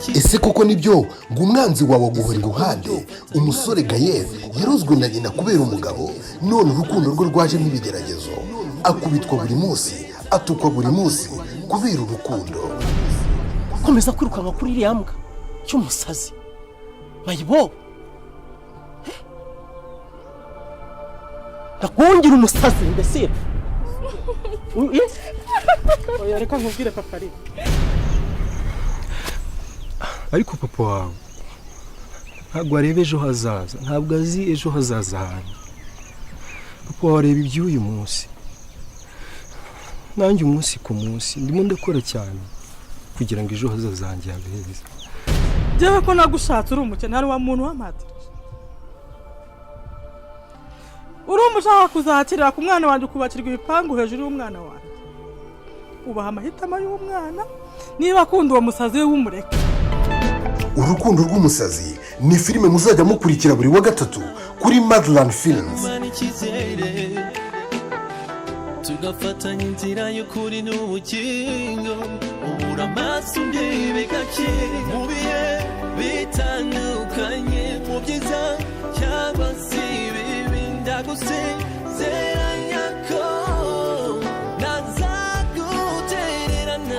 Ese koko nibyo ngo umwanzi wawe aguhora iruhande? Umusore Gayeri yarozwe na nyina kubera umugabo, none urukundo rwe rwajemo ibigeragezo, akubitwa buri munsi, atukwa buri munsi kubera urukundo. Komeza kwirukanka kuri iriya mbwa cy'umusazi mayibobo, ndakungira umusazi mbese. Oya, reka nkubwire, papa, ariko Ariko papa wawe ntabwo areba ejo hazaza, ntabwo azi ejo hazaza hanjye. Papa wawe areba iby'uyu munsi. Nanjye umunsi ku munsi ndimo ndakora cyane kugira ngo ejo hazaza hanjye habe heza. Njyewe ko nagushatse uri umukene, hari wa muntu w'amatwi uri umushaka kuzakirira ku mwana wanjye, ukubakirwa ibipangu hejuru y'umwana wanjye. Ubaha amahitamo y'umwana, niba akunda uwo musazi we w'umureke. Urukundo rw'Umusazi ni filime muzajya mukurikira buri wa gatatu kuri Madland Films. Kumana icyizere, tugafatanya inzira y'ukuri n'ubugingo, ubura amaso ndebe gake mu bihe bitandukanye, mu byiza cyangwa se ibibi, ndagusezeranya ko ntazagutererana,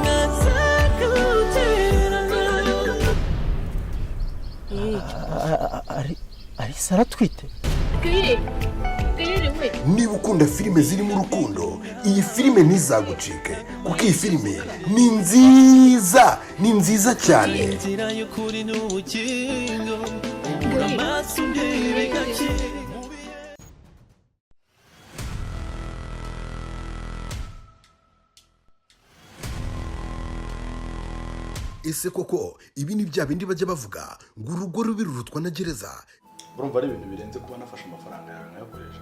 ntazagutererana. Arisa aratwite. Gayeri, Gayeri we! Niba ukunda filime zirimo urukundo, iyi filime ntizagucike, kuko iyi filime ni nziza, ni nziza cyane. Inzira y'ukuri n'ubugingo, ubura amaso ndebe gake. Ese koko ibi ni bya bindi bajya bavuga ngo urugo rubi rurutwa na gereza? Urumva ari ibintu birenze kuba nafashe amafaranga yawe nkayakoresha.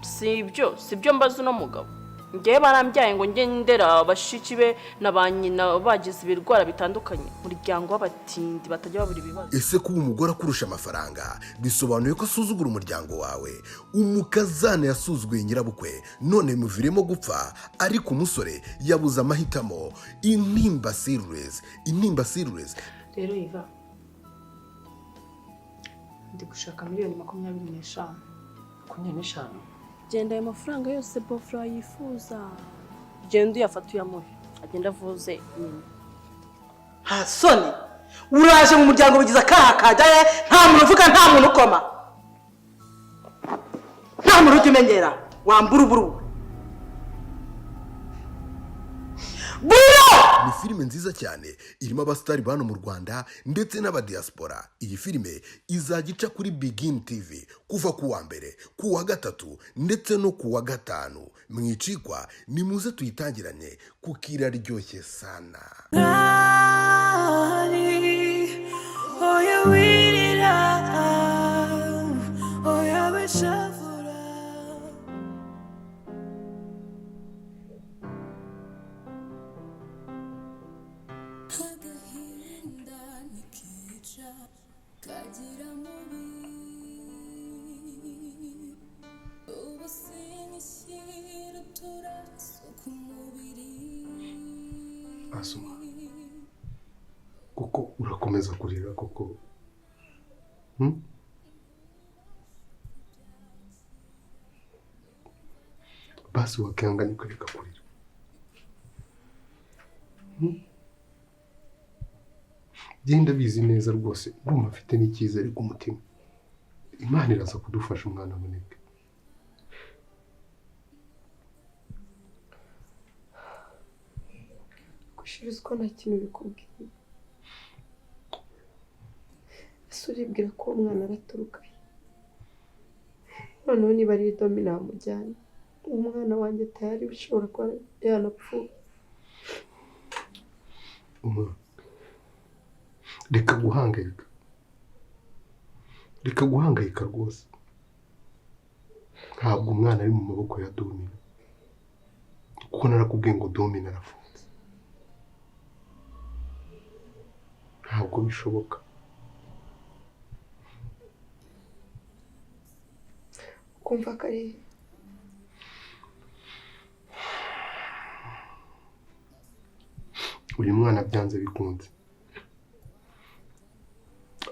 Si ibyo, si ibyo mbaza uno mugabo. Ngewe barambyaye ngo njye ndera bashiki be na ba nyina bagize ibirwara bitandukanye, umuryango w'abatindi batajya babura ibibazo. Ese kuba umugore akurusha amafaranga bisobanuye ko asuzugura umuryango wawe? Umukazana yasuzuguye nyirabukwe none bimuviremo gupfa, ariko umusore yabuze amahitamo. Intimba Series, Intimba Series. Rero Iva, ndi gushaka miliyoni 25. 25? Genda, ayo mafaranga yose bofura yifuza, genda uyafate uyamuhe, agenda avuze nyina. Nta soni, uraje mu muryango bigize akaha kajyaye, nta muntu uvuga, nta muntu ukoma, nta muntu ujya umenyera, wambura uburu buro. Ni filime nziza cyane irimo abasitari ba hano mu Rwanda ndetse n'abadiyasipora. Iyi filime izajya ica kuri Bigin TV kuva ku wa mbere, ku wa gatatu ndetse no ku wa gatanu. Mwicikwa, nimuze tuyitangirane kuko iraryoshye sana. Oya wirira, oya wishavura. Agahinda ntikica kagira mubi, ubu sinishyira uturaso ku mubiri. Asuma, kuko urakomeza kurira koko? Hmm? Basi wakihanganye ukareka kurira. Hmm? Genda, bizi neza rwose, ndumva mfite n'icyizere ku mutima. Imana iraza kudufasha umwana aboneke. Gushiriza uko nta kintu bikubwiye. Ese uribwira ko uwo mwana araturuka he? Noneho niba ari domi namujyana, uwo mwana wanjye tayari bishobora kuba yanapfuye. Umwana, reka guhangayika, reka guhangayika rwose. Ntabwo umwana ari mu maboko ya Domina, kuko narakubwiye ngo Domina arafunze, ntabwo bishoboka. Ukumva ko ari he? Uyu mwana byanze bikunze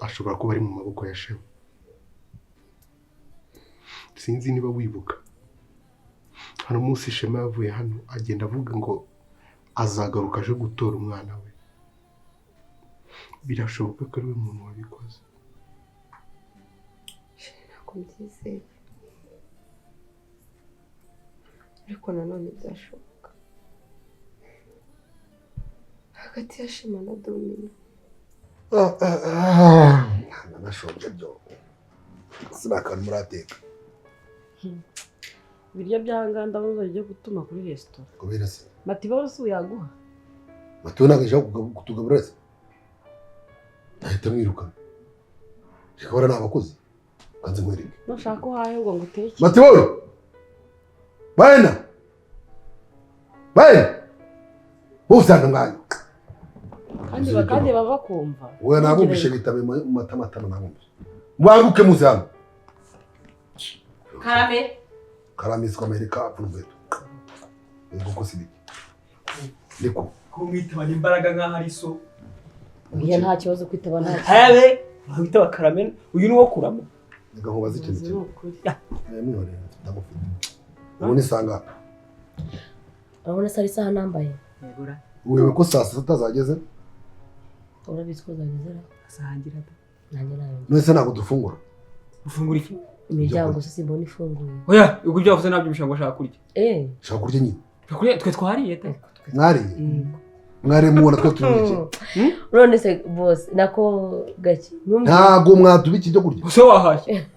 ashobora kuba ari mu maboko ya Shema. Sinzi niba wibuka, hari umunsi Shema yavuye hano agenda avuga ngo azagaruka aje gutora umwana we. Birashoboka ko ari we muntu wabikoze. Ntabwo mbyizeye, ariko nanone byashoboka. Hagati ya Shema na Domina. Nashonje byo. Sinakantu murateka. Ibiryo by'ahanganda bazo gutuma kuri resitora. Kubera se? Matiba se yaguha. Matiba ntabwo ashaka kutugaburira se? Ahita mwirukana. Reka bara ni abakozi. Kanze nkwereke. Nushaka uhahe ubwo ngo uteke. Matiba! Baena! Baena! Bose hano ngayo. Kandi baba kumva. Oya nabumvishe bitabe mu matamatama nabumvishe. Mwanguke muze hano. Karame. Karame siko Amerika apfumbeto. Yego ko sibiki. Niko. Kumwitaba imbaraga nkaho ari so. Oya nta kibazo kwitaba nta. Habe, witaba Karame uyu ni wo kuramo. Reka nkubaze ikintu kimwe. Mwihorere ndagufite. Ubu ni sanga. Urabona sari isaha nambaye. Yegura. Wewe ko saa sita zageze? Urabizi ko zageze ra? Asangira da. Nanjye nayo. None se ntabwo dufungura? Ufungura iki? Imiryango se simbona ifunguye. Oya, ubwo ibyo wavuze nabyo bishaka ngo kurya. Shaka kurya nyine. Kurya twe twariye te. Mwariye. Mwariye mubona twe turi iki? None se boss nako gake. Ntago mwadubiki ibyo kurya. Use wahashye.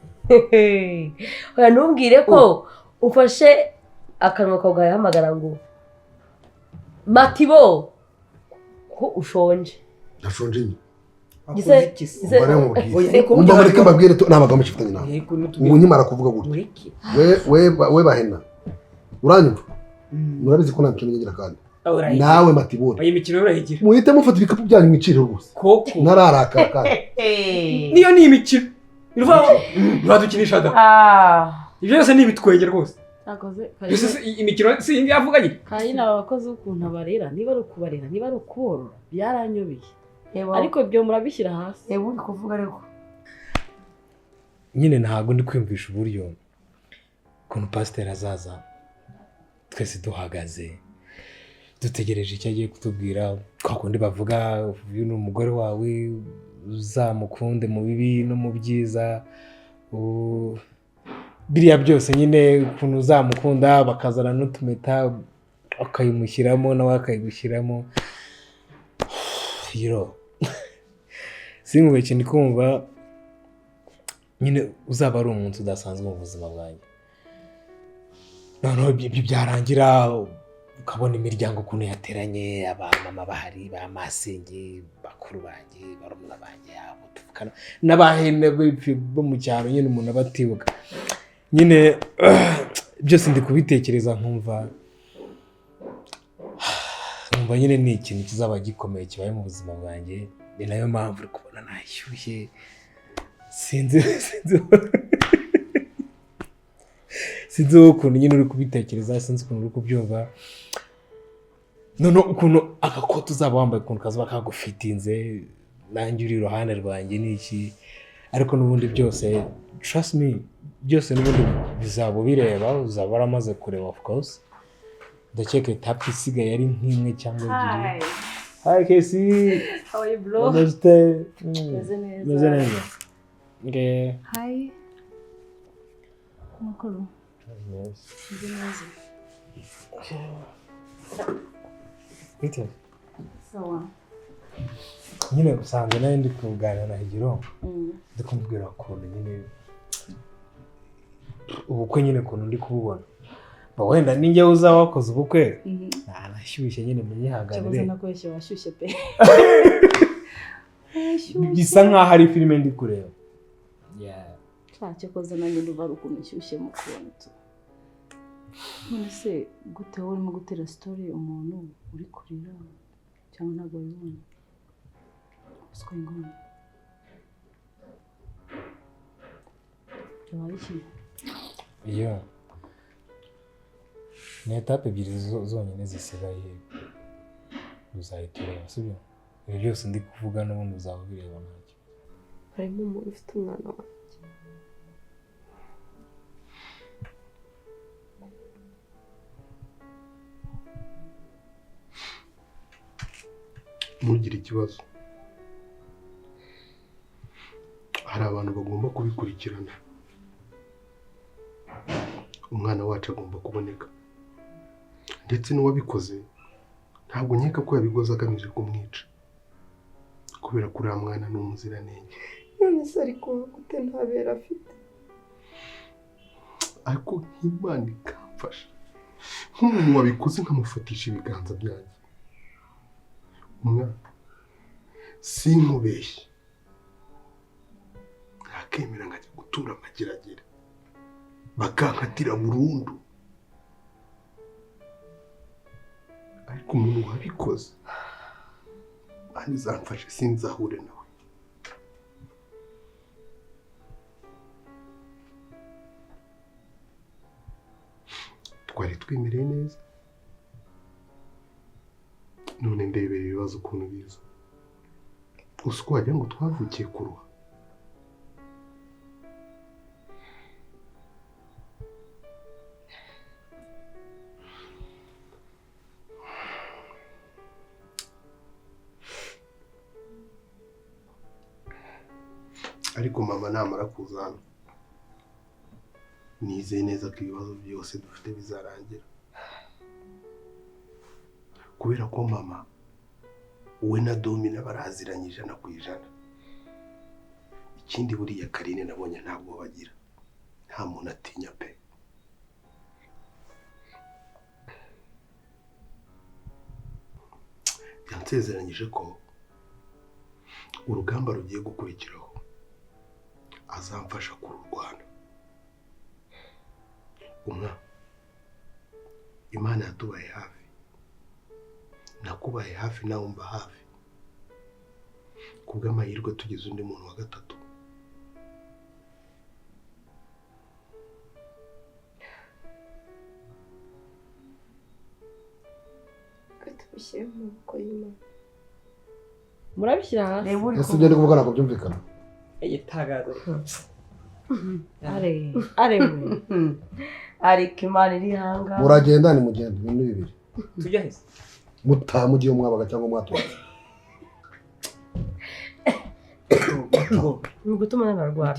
Oya ntumbwire ko ufashe akanwa kawe ugahamagara ngo Matibo ko ushonje. Ndashonje nyine. Umva mureke mbabwire nta magambo mfitanye nawe. Ubu nkimara kuvuga gutya. We bahena. Uranyumva? Murabizi ko nta mikino ngira kandi. Nawe Matibori. Oya imikino urayigira. Muhite mufata ibikapu byanyu mwicire rwose. Koko. Nararakara kandi. Niyo ni imikino. Uradukinisha da. Ibyo byose ni ibitwenge rwose. Imikino si indi yavuganye. Kandi aba bakozi ukuntu abarera, niba ari ukubarera, niba ari ukuborora, byaranyobeye. Ariko ibyo murabishyira hasi. Uri kuvuga ariko. Nyine ntabwo ndi kwiyumvisha uburyo ukuntu pasiteri azaza twese duhagaze dutegereje icyo agiye kutubwira. Kwa kundi bavuga uyu ni umugore wawe uzamukunde mu bibi no mu byiza, biriya byose nyine ukuntu uzamukunda, bakazana n'utumeta akayimushyiramo nawe akayigushyiramo. Yiro sinkubeshye ndi kumva nyine uzaba ari umuntu udasanzwe mu buzima bwanjye. Noneho ibyo byarangira ukabona imiryango ukuntu yateranye, abamama bahari, ba masenge, bakuru banjye, barumuna banjye, abo tuvukana n'abahene bo mu cyaro nyine umuntu aba atibuka. Nyine byose ndi kubitekereza nkumva nyine ni ikintu kizaba gikomeye kibaye mu buzima bwanjye. Ni nayo mpamvu uri kubona nashyushye. Sinzi ukuntu nyine uri kubitekereza, sinzi ukuntu uri kubyumva. None ukuntu agakoti uzaba wambaye ukuntu kazuba kagufitinze, nanjye uri iruhande rwanjye n'iki. Ariko n'ubundi byose trust me, byose n'ubundi bizaba ubireba, uzaba waramaze kureba of course. Ndakeka etape isigaye ari nk'imwe cyangwa ebyiri. Hi Casey. How are you bro? Meze neza. Meze neza. Okay. Hi. Makuru. Yes. Meze neza. Bite? Sawa. Nyine usanzwe nawe ndi kuganira na Higiro. Ndi kumubwira ukuntu nyine ubukwe nyine ukuntu ndi kububona. Ba wenda ninjye uzaba wakoze ubukwe. Nashyushye nyine munyihanganire. Cyakoze nakubeshye washyushye pe. Bisa nkaho ari filime ndi kureba. Yeah. Cyakoze nanjye ndumva ari ukuntu nshyushye mu kuntu. None se gute wowe urimo gutera story umuntu uri kurira cyangwa ntabwo wabibonye? What's going on? Yabaye iki? Iyo ni etape ebyiri zonyine zisigaye. Uzahita ureba, sibyo? Ibyo byose ndi kuvuga n'ubundi uzaba ubireba ntacyo. Harimo umuntu ufite umwana wanjye. Ntugire ikibazo. Hari abantu bagomba kubikurikirana. Umwana wacu agomba kuboneka. Ndetse n'uwabikoze ntabwo nkeka ko yabikoze agamije kumwica. Kubera ko uriya mwana ni umuziranenge. None se ari kuba gute ntabera afite? Ariko nk'Imana ikamfasha. Nk'umuntu wabikoze nkamufatisha ibiganza byanjye. Umwana sinkubeshye. Nakemera nkajya gutura amageragere. Bakankatira burundu. Ariko umuntu wabikoze Imana izamfashe sinzahure nawe. Twari twemereye neza, none ndebera ibibazo ukuntu biza. Gusa uko wagira ngo twavukiye kuruha. Ariko mama namara kuza hano nizeye neza ko ibibazo byose dufite bizarangira. Kubera ko mama we na Domina baraziranye 100%. Ikindi buriya Karine nabonye ntabwo bagira. Nta muntu atinya pe. Yansezeranyije ko urugamba rugiye gukurikiraho azamfasha kururwana. Umwa, Imana yatubaye hafi. Nakubaye hafi nawe umba hafi. Kubw'amahirwe tugize undi muntu wa gatatu. Reka tubishyire mu maboko y'Imana. Murabishyira hasi. Ese ibyo ndi kuvuga ntabwo byumvikana. Igitangaza. Are are ariko Imana iri hanga. Muragenda ni mugenda ibintu bibiri. Tujya he? Mutaha mugiye mwabaga cyangwa mwaturutse. Ni ugutuma n'abarwara.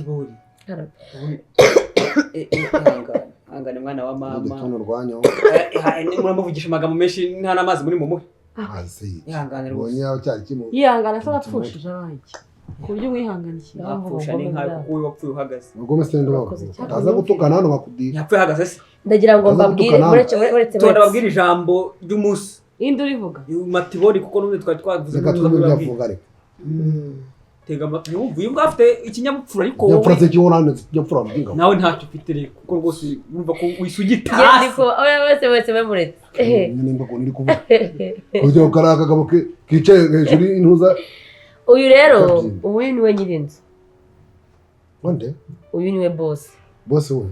Ihangane mwana wa mama. Udutuntu rwanyo. Muramuvugisha amagambo menshi nta n'amazi muri mumuhe. Azi. Ihangane rwose. Ubonye cyari kimwe. Yihangana se arapfushije abaye iki? Ku buryo umwihanganikiye. Apfusha ni nkawe kuko wowe wapfuye uhagaze. Ubwo se ndo utaza gutukana hano bakudira. Yapfuye ahagaze se. Ndagira ngo mbabwire uretse turababwira ijambo ry'umunsi. Indi urivuga? Matibori kuko n'ubundi twari twavuze. Reka twumve ibyo avuga reka. Tega amatwi wumva uyu afite ikinyabupfura ariko wowe. Ikinyabupfura se kiwurane ikinyabupfura mbwinga. Nawe ntacyo ufite rero kuko rwose wumva ko wisugita hasi. Oya wese wese bemuretse. Nyine mba uri kuvuga. Uburyo kari akagabo kicaye hejuru y'intuza. Uyu rero uyu niwe nyir'inzu. Wande? Uyu niwe boss. Boss we.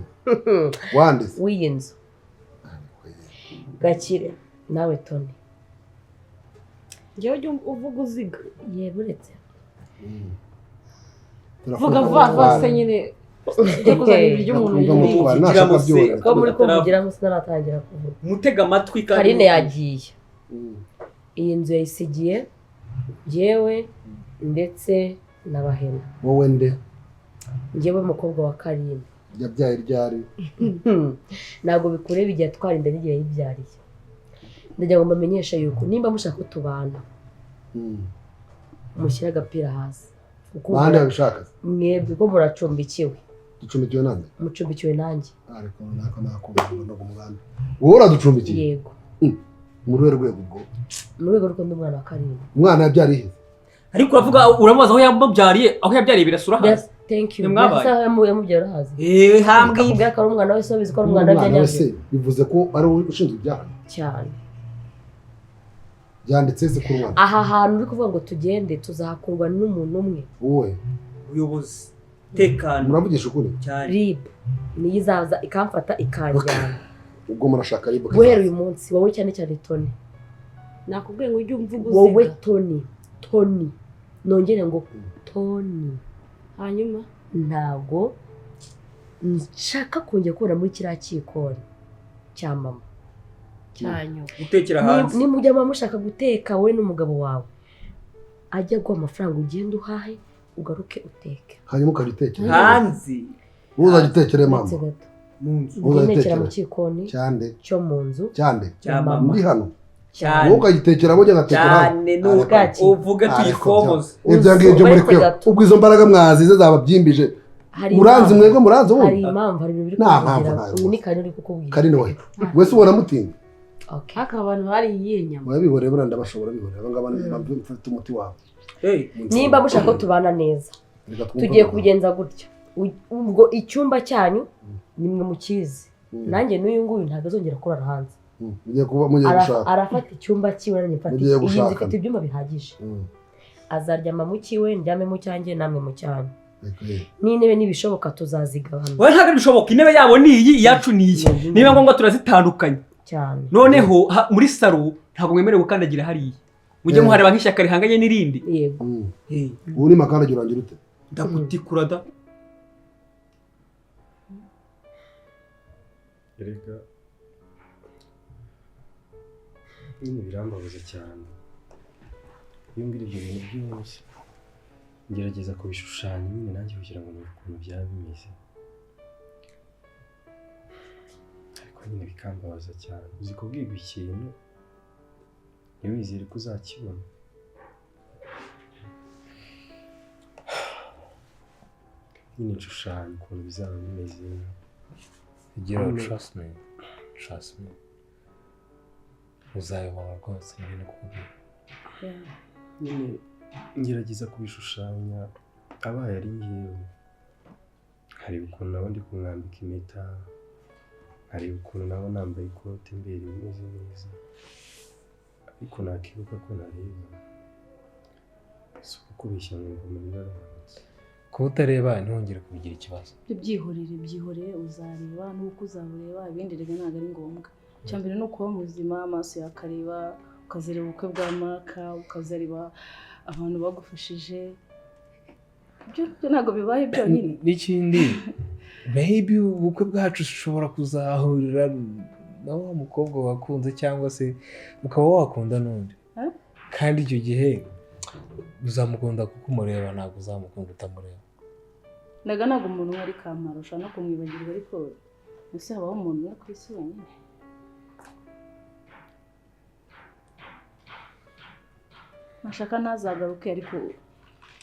Wande? W'iyi nzu. Gakire nawe Tony. Njyewe ujya uvuga uziga. Yego uretse. Vuga vuba vuba se nyine ujye kuzana ibiryo umuntu ko muri kumvugiramo sinaratangira kuvuga. Mutega amatwi kandi. Karine yagiye. Iyi nzu yayisigiye njyewe ndetse na Bahena. Wowe nde? Njyewe umukobwa wa Karine. Yabyaye ryari? Ntabwo bikureba igihe atwara inda n'igihe yibyariye. Ndagira ngo mbamenyeshe yuko nimba mushaka ko tubana mushyire agapira hasi. Bande babishaka? Mwebwe ko muracumbikiwe. Ducumbikiwe nande? Mucumbikiwe nanjye. Ariko nako nakumva ngo mubane. Wowe uraducumbikiye? Yego. Muri rwe rwego ubwo? Mu rwego rw'undi mwana wa Karine. Umwana yabyariye he? Ariko uravuga uramubaza aho yamubyariye, aho yabyariye birasura hasi. Thank you. Birasa yamubyara hazi. Hambwira ko ari umwana wese ubizi ko ari umwana wese se bivuze ko ari we ushinzwe ibyaha. Cyane. Byanditse se kuri umwana. Aha hantu uri kuvuga ngo tugende tuzahakurwa n'umuntu umwe. Wowe. Ubuyobozi. Tekano. Muravugisha ukuri? Cyane. RIB niyo izaza ikamfata ikanjyana. Ubwo murashaka RIB. Guhera uyu munsi wowe cyane cyane Tony. Nakubwiye ngo ujye umvuga uziga. Wowe Tony, Tony. Nongere ngo Tony. Hanyuma ntabwo nshaka kongera kubona muri kiriya kikoni cya mama. Cyanyu. Gutekera hanze. Ni mujya mama mushaka guteka wowe n'umugabo wawe. Ajya guha amafaranga ugenda uhahe ugaruke uteke. Hanyuma ukabitekera. Hanze. Uzajya utekere mama. Mu nzu. Utekera mu kikoni. Cyande. Cyo mu nzu. Cyande. Cya mama. Ndi hano. Cyane. Wowe ukagitekera burya ngatekera hano. Cyane nuko uvuge tuyifomoze. Ibyo ngibyo muri kwe. Ubwo izo mbaraga mwazize zababyimbije. Muranzi mwebwe muranzi ubundi. Hari impamvu hari ibintu biri kukugira. Uyu ni Karine uri kukubwira. Karine we. Wese ubona mutinda. Okay. Haka abantu hari iyihe nyama. Murabihorera buriya ndabashobora bihorera. Aba ngaba mfite umuti wabo. Nimba mushaka ko tubana neza. Tugiye kubigenza gutya. Ubwo icyumba cyanyu nimwe mukizi. Nanjye n'uyu nguyu ntabwo azongera kurara hanze. Mugiye kuba mugiye gushaka. Arafata icyumba cyiwe nanjye mfata. Iyi nzu ifite ibyumba bihagije. Azaryama mu cyiwe, ndyame mu cyanjye, namwe mu cyanyu. N'intebe nibishoboka tuzazigabana. Wowe ntabwo bishoboka, intebe yabo ni iyi, iyacu ni iyi. Niba ngombwa turazitandukanye. Cyane. Noneho muri salo ntabwo mwemerewe gukandagira hariya. Mujye muhareba nk'ishyaka rihanganye n'irindi. Yego. Ubu ni makandagira urangira ute? Ndagutikura da. Erega nyine birambabaza cyane. Iyo mbwira ibyo bintu byose ngerageza kubishushanya nyine nanjye kugira ngo numve ukuntu byaba bimeze. Ariko nyine bikambabaza cyane. Uzi kubwirwa ikintu ntiwizere ko uzakibona. Nyine nshushanya ukuntu bizaba bimeze. Gira trust me. Trust me. Uzabibona rwose nyine kukubwira. Nyine ngerageza kubishushanya abaye ari njyewe. Hari ukuntu nabo ndi kumwambika impeta, hari ukuntu nabo nambaye ikote imbere bimeze neza, ariko nakibuka ko nareba. Si ukubeshya ngo amarira aramanutse. Kuba utareba ntiwongere kubigira ikibazo. Ibyo byihorere byihorere, uzareba n'uko uzareba ibindi rega ntabwo ari ngombwa. Icya mbere ni ukuba muzima, amaso yakareba, ukazareba ubukwe bwa Maka, ukazareba abantu bagufashije. Ibyo ntabwo bibaye byonyine. N'ikindi maybe ubukwe bwacu ushobora kuzahurira na wa mukobwa wakunze cyangwa se ukaba wakunda n'undi. Kandi icyo gihe uzamukunda kuko umureba, ntabwo uzamukunda utamureba. Ndaga ntabwo umuntu umwe ari kamara, ushobora no kumwibagirwa, ariko ese habaho umuntu umwe ku isi wenyine? Nashaka ntazagaruke, ariko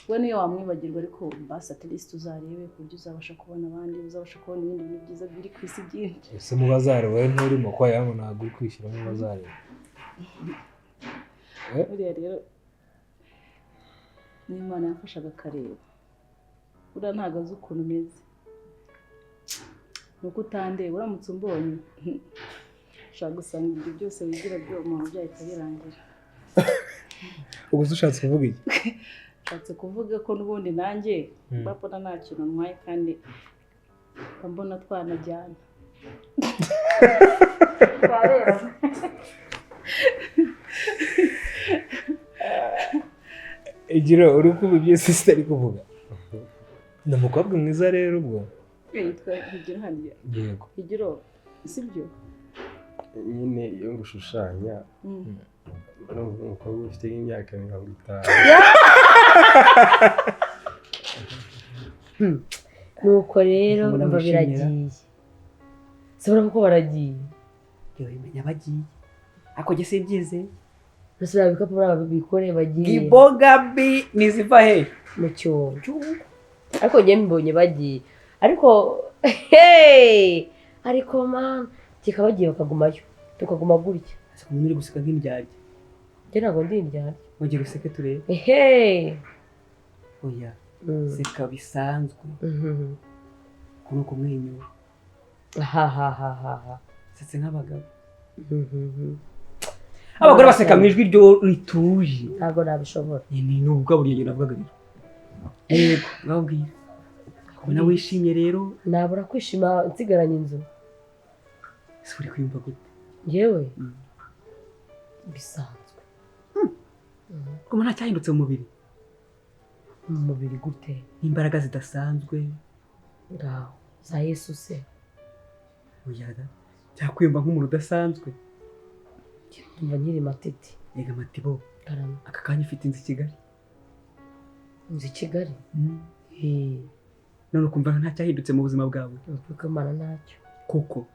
we niyo wamwibagirwa, ariko basi at least uzarebe ku buryo uzabasha kubona abandi, uzabasha kubona ibindi bintu byiza biri ku isi byinshi. Ese mubazareba we nturimo ko yabona, ntabwo uri kwishyira mubazareba. Buriya rero n'Imana yamfashaga akareba, buriya ntabwo azi ukuntu umeze, ni uko utandeba. Uramutse umbonye ushobora gusanga ibyo byose wigira byo umuntu byahita birangira. Ubwo ushatse kuvuga iki? Ushatse kuvuga ko n'ubundi nanjye mbona nta kintu ntwaye kandi mbona twanajyana. Gira uri kumva ibyo sister ari kuvuga. Ni umukobwa mwiza rero ubwo. Yitwa Higiro hariya. Yego. Higiro sibyo? Nyine iyo ngushushanya umukobwa ufite nk'imyaka 50. Nuko rero umva biragiye. Sibura kuko baragiye. Yewe menya bagiye. Ako jye simbyizeye. Nusura bikapu bikore bagiye. Iboga bi niziva he? Mu cyobo. Ariko njye mbonye bagiye. Ariko hey! Ariko man kikabagiye bakagumayo. Tukaguma gutya. Ese umuntu uri guseka nk'indyarya. Njye ntabwo ndi indyarya. Ongera useke turebe. Ehe. Oya. Seka bisanzwe. Kuno kumwenyura. Ha ha ha ha. Setse nk'abagabo. Abagore baseka mu ijwi ryo rituje. Ntabwo nabishobora. Ni nubwo buriya gihe navugaga rero. Yego, ngabwira. Ubona wishimye rero. Nabura kwishima nsigaranye inzu. Ese uri kwiyumva gute? Njyewe bisanzwe. Kuko nta cyahindutse mu mubiri. Mu mubiri gute? Imbaraga zidasanzwe. Ngaho za Yesu se. Oya da. Cyakwiyumva nk'umuntu udasanzwe. Ndumva nkiri matiti. Yega Matibo. Karame. Aka kanya ufite inzu i Kigali. Inzu i Kigali? None ukumva nta cyahindutse mu buzima bwawe? Kuko Imana ntacyo. Koko.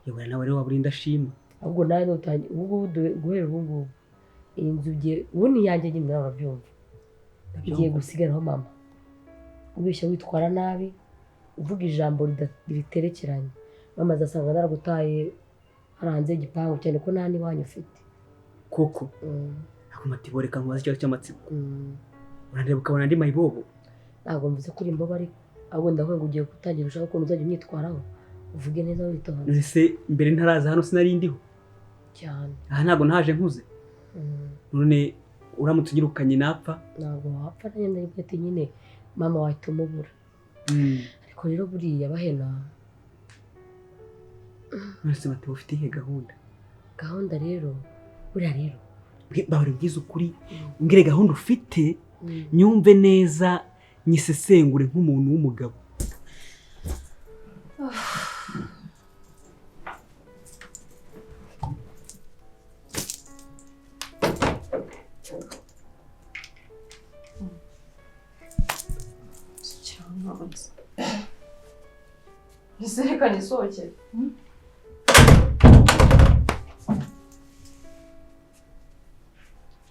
Yewe nawe rero waba uri indashima. Ahubwo nawe nutangiye ubu guhera ubu ngubu. Iyi nzu ugiye ubu ni iyanjye nyine nawe urabyumva. Ugiye gusigaraho mama. Ubeshya witwara nabi, uvuga ijambo riterekeranye. Mama azasanga naragutaye hari hanze y'igipangu cyane ko nta n'iwanyu ufite. Koko. Ako Matibo reka nkubaze ikibazo cy'amatsiko. Urandeba ukabona andi mayibobo? Ntabwo mvuze ko uri imbobo ariko ahubwo ndavuga ngo ugiye gutangira ushaka ukuntu uzajya umwitwaraho. Uvuge neza witonze. None se mbere ntaraza hano sinari ndiho? Cyane. Aha ntabwo naje nkuze. None uramutse unyirukanye napfa? Ntabwo wapfa nanjye ndavuga ati nyine mama wahita umubura. Ariko rero buriya bahena. None se Matibo ufite iyihe gahunda? Gahunda rero buriya rero bahora ubwiza ukuri, umbwire gahunda ufite nyumve neza nyisesengure nk'umuntu w'umugabo. Reka nisohokere.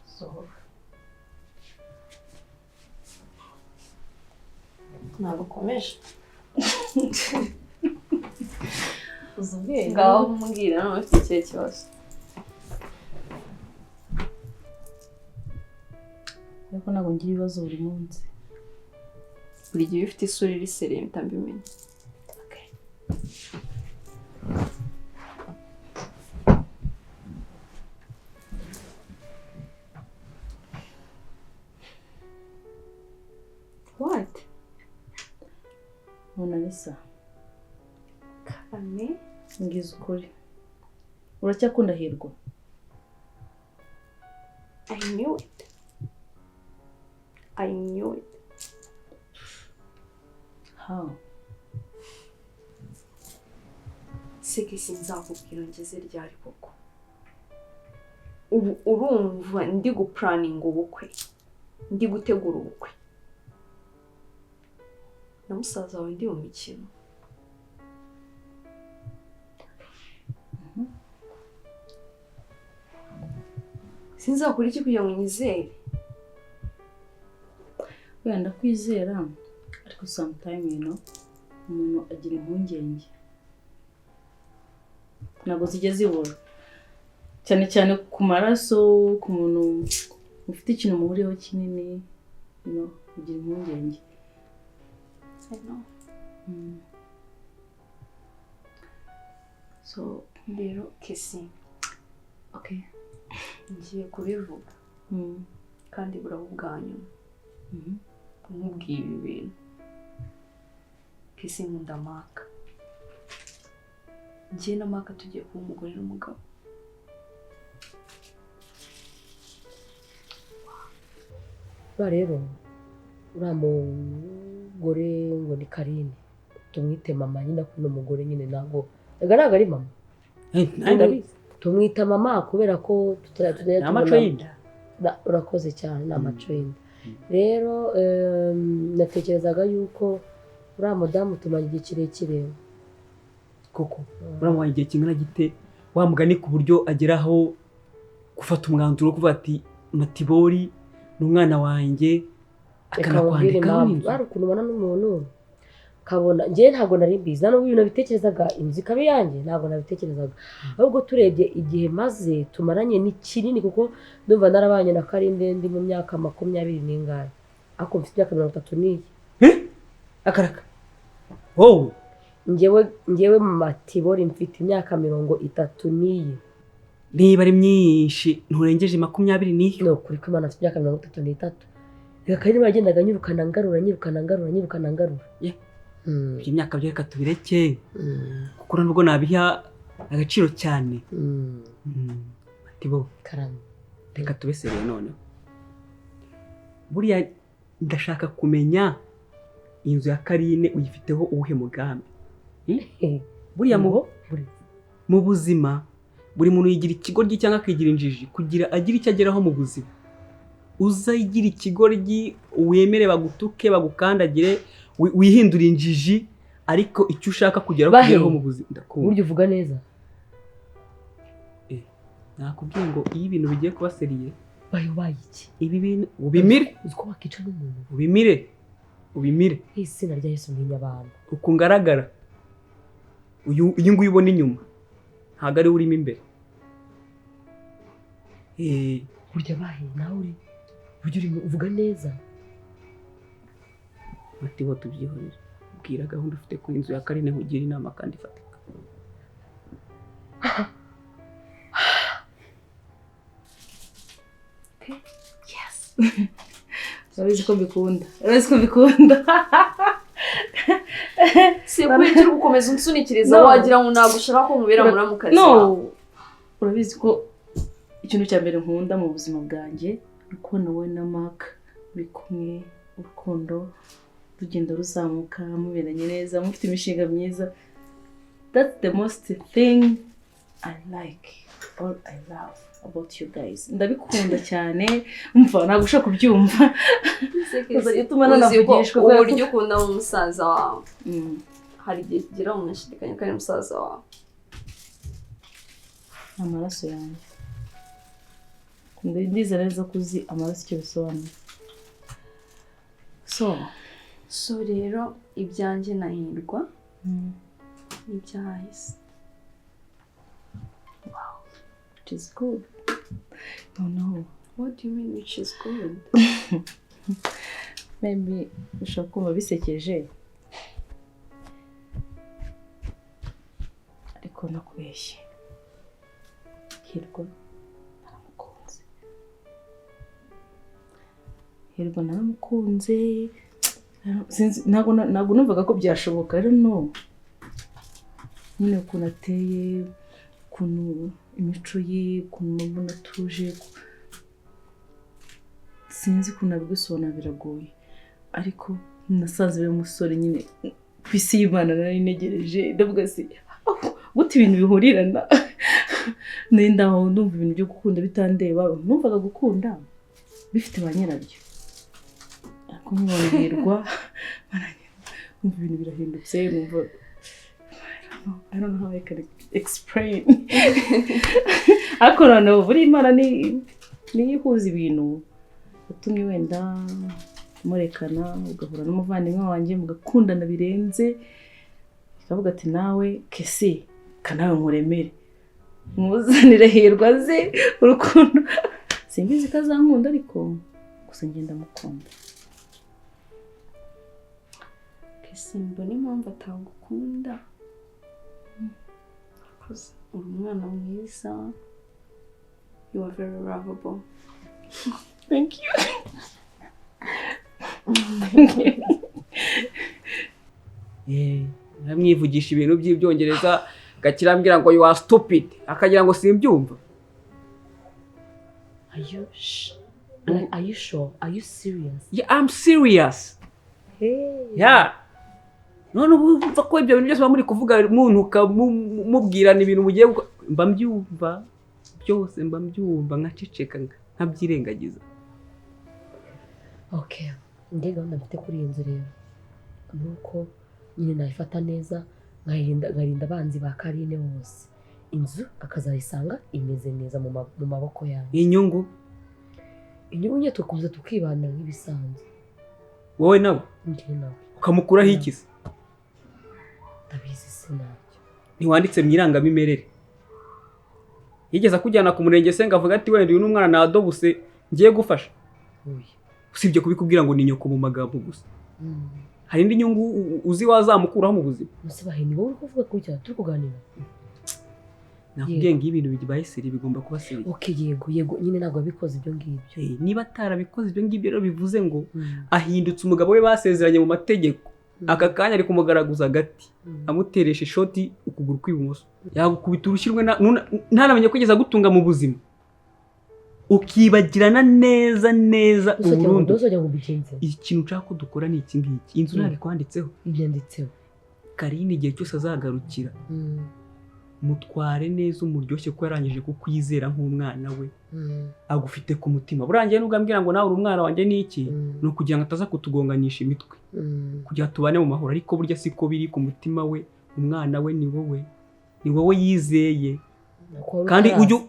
Sohoka. Ntabwo ukomeje. Uzi ubwenge. Ngaho mbwira none ufite ikihe kibazo? Ariko ntabwo ngira ibibazo buri munsi. Buri gihe ufite isura iri seriye mpita mbimenya. What? Mona Lisa. Karame. Ngize ukuri. Uracyakunda Hirwa? I knew it. I knew it. How? Seke sinzakubwira ngeze ryari koko. Ubu urumva ndi guplanning ubukwe. Ndi gutegura ubukwe. Na musaza wawe ndi mu mikino. Sinzakora iki kugira ngo unyizere? Wenda ndakwizera ariko sometime you know umuntu agira impungenge. Ntabwo zijya zibura. Cyane cyane ku maraso, ku muntu ufite ikintu muhuriyeho kinini, you know, ugira impungenge. I know. So rero Kesi. Okay. Ngiye kubivuga. Kandi buraba ubwa nyuma. Nkubwiye ibi bintu. Kesi nkunda Maka. Njye na Maka tugiye kuba umugore n'umugabo. Ba rero uriya mugore ngo ni Karine tumwite mama nyine akunda umugore nyine ntabwo ntabwo ari mama. Tumwita mama kubera ko ni amaco y'inda. Urakoze cyane, ni amaco y'inda. Rero natekerezaga yuko uriya mudamu tumara igihe kirekire. Koko uramuha igihe kingana gite wa mugani ku buryo ageraho gufata umwanzuro wo kuvuga ati Matibori ni umwana wanjye akanakwandikaho n'inzu? Hari ukuntu ubona n'umuntu kabona njye ntabwo nari mbizi nta n'ubwo ibintu nabitekerezaga inzu ikaba iyanjye ntabwo nabitekerezaga. Ahubwo turebye igihe maze tumaranye ni kinini kuko ndumva narabanye na Karinde ndi mu myaka 20 n'ingahe ariko mfite imyaka 30 n'iyi. Akaraka wowe? Njyewe Matibori mfite imyaka 30 n'iyi. Niba ari myinshi nturengeje 20 n'iyo. Ni ukuri ko Imana afite imyaka 33. Reka Karinde yagendaga anyirukana ngarura nyirukana ngarura nyirukana ngarura. Ibyo myaka byo reka tubireke kuko nubwo nabiha agaciro cyane. Matibo Karame reka tubesereye noneho. Buriya ndashaka kumenya inzu ya Karine uyifiteho uwuhe mugambi? Buriya mu buzima buri muntu yigira ikigoryi cyangwa akigira injiji kugira agire icyo ageraho mu buzima. Uzayigira ikigoryi wemere bagutuke bagukandagire wihindura injiji, ariko icyo ushaka kugeraho kugeraho mu buzima. Ndakumva buryo uvuga neza. Nakubwiye ngo iyo ibintu bigiye kuba seriye bayobaye iki? Ibi bintu ubimire, uziko wakica n'umuntu. Ubimire, ubimire. Izina rya Yesu ntinya abantu. Uko ngaragara uyu nguyu ubona inyuma ntabwo ari urimo imbere. Burya bahe nawe uri burya urimo uvuga neza. Matibo tubyihorere, bwira gahunda ufite ku inzu ya Karine nkugira inama kandi ifatika. Yes. Urabizi ko mbikunda. Urabizi ko mbikunda. Si kubera gukomeza unsunikiriza wagira ngo nagushaka ko mubera muramukazi. No. Urabizi ko ikintu cya mbere nkunda mu buzima bwanjye ukubona wowe na Mark muri kumwe, urukundo rugenda ruzamuka, muberanye neza, mufite imishinga myiza. That's the most thing I like or I love about you guys. Ndabikunda cyane, umva ntabwo ushaka kubyumva. Uzajya nanavugishwa uburyo ukunda mu musaza wawe. Hari igihe kigera umuntu ashidikanya ko ari musaza wawe. Amaraso yanjye. Ndizera neza ko uzi amaraso icyo bisobanura. So rero ibyanjye nahirwa n'ibyahise. Wow, which is good. No. What do you mean which is good? Maybe ushobora kumva bisekeje, ariko nakubeshye. Hirwa naramukunze. Hirwa naramukunze. Ntabwo numvaga ko byashoboka. I don't know. Nyine ukuntu ateye, ukuntu imico ye, ukuntu mbona atuje, sinzi ukuntu nabigusobanura, biragoye. Ariko nasanze uyu musore nyine ku isi y'Imana nari ntegereje, ndavuga si gute ibintu bihurirana. Nenda aho ndumva ibintu byo gukunda bitandeba, numvaga gukunda bifite ba nyirabyo, ariko nkibongerwa numva ibintu birahindutse, numva I don't know how I can explain. Ariko noneho buri Imana ni ihuza ibintu yatumye wenda murekana, ugahura n'umuvandimwe wanjye mugakundana birenze, ikavuga ati nawe Kesi kanawe nkuremere muzanire Hirwa ze urukundo. Simbizi ko azankunda ariko gusa ngenda mukunda. Kesi mbona impamvu atagukunda. Uri umwana mwiza. You are very lovable. Thank you. Thank you. Namwivugisha ibintu by'ibyongereza gakirambwira ngo you are stupid, akagira ngo simbyumva. Are you sure? Are you serious? Yeah, I'm serious. Hey. Yeah. None ubu ko ibyo bintu byose muri kuvuga muntuka mubwirana ibintu mugiye mba mbyumva byose, mba mbyumva nkaceceka nkabyirengagiza. Okay, ndi gahunda mfite kuri iyi nzu rero nuko nyine nayifata neza, nkarinda abanzi ba Karine bose, inzu akazayisanga imeze neza mu maboko yanjye. Inyungu nyine tukomeza tukibana nk'ibisanzwe. Wowe nawe nawe ukamukuraho iki se? Ndabizi sinacyo. Ntiwanditse mu irangamimerere? Yigeze akujyana ku murenge se ngo avuga ati wenda uyu n'umwana nadobuse ngiye gufasha? Usibye kubikubwira ngo ni nyoko mu magambo gusa. Hari indi nyungu uzi wazamukuraho mu buzima? Musabahe ni wowe uri kuvuga gutya turi kuganira. Nakubwiye ngo ibintu bibaye seri bigomba kuba seri. Okay, yego yego nyine ntabwo abikoze ibyo ngibyo. Niba atarabikoze ibyo ngibyo rero bivuze ngo ahindutse umugabo we basezeranye mu mategeko. Aka kanya ari kumugaraguza agati, amuteresha ishoti ukuguru kw'ibumoso, yagukubita urushyi rwe ntanamenye ko igeze agutunga mu buzima. Ukibagirana neza neza burundu. Uzajya ngo ubigenze. Ikintu nshaka ko dukora ni iki ngiki. Inzu ntabwo ikwanditseho. Ibyanditseho. Karine igihe cyose azagarukira, mutware neza, umuryoshye, ko yarangije kukwizera nk'umwana we, agufite ku mutima. Burangiye nubwo ambwira ngo nawe uri umwana wanjye n'iki, ni ukugira ngo ataza kutugonganisha imitwe, kugira tubane mu mahoro, ariko burya siko biri ku mutima we. Umwana we ni wowe, ni wowe yizeye. Kandi ujye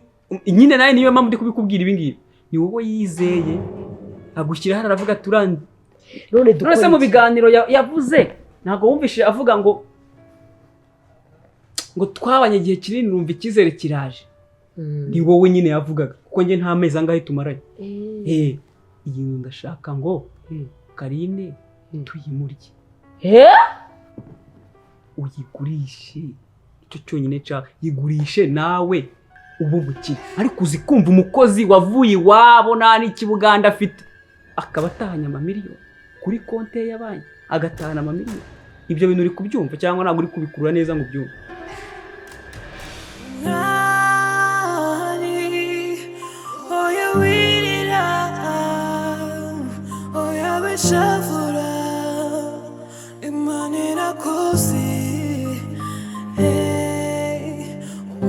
nyine nawe, niyo mpamvu ndi kubikubwira ibi ngibi, ni wowe yizeye, agushyira hano aravuga ati urandi. None se mu biganiro yavuze ntabwo wumvise avuga ngo twabanye igihe kinini, numva icyizere kiraje? Ni wowe nyine yavugaga, kuko njye nta mezi angahe tumaranye. Iyi nzu ndashaka ngo Karine tuyimurye, uyigurishe, icyo cyonyine nshaka, yigurishe nawe ubu bukire. Ariko uzi kumva umukozi wavuye iwabo nta n'ikibuganda afite, akaba atahanye amamiliyoni kuri konti ye ya banki, agatahana amamiliyoni. Ibyo bintu uri kubyumva cyangwa ntabwo uri kubikurura neza ngo ubyumve? Oya wirira, oya wishavura, Imana irakuzi. Hey,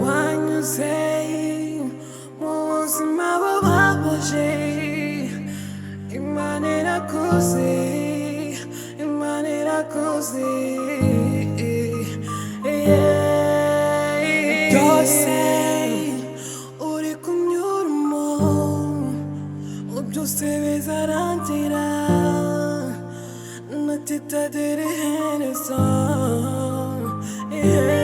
wanyuze mu buzima bubabaje, Imana irakuzi, Imana irakuzi. Yeah. Byose uri kunyuramo byose bizarangira, natitadira iherezo. Yeah.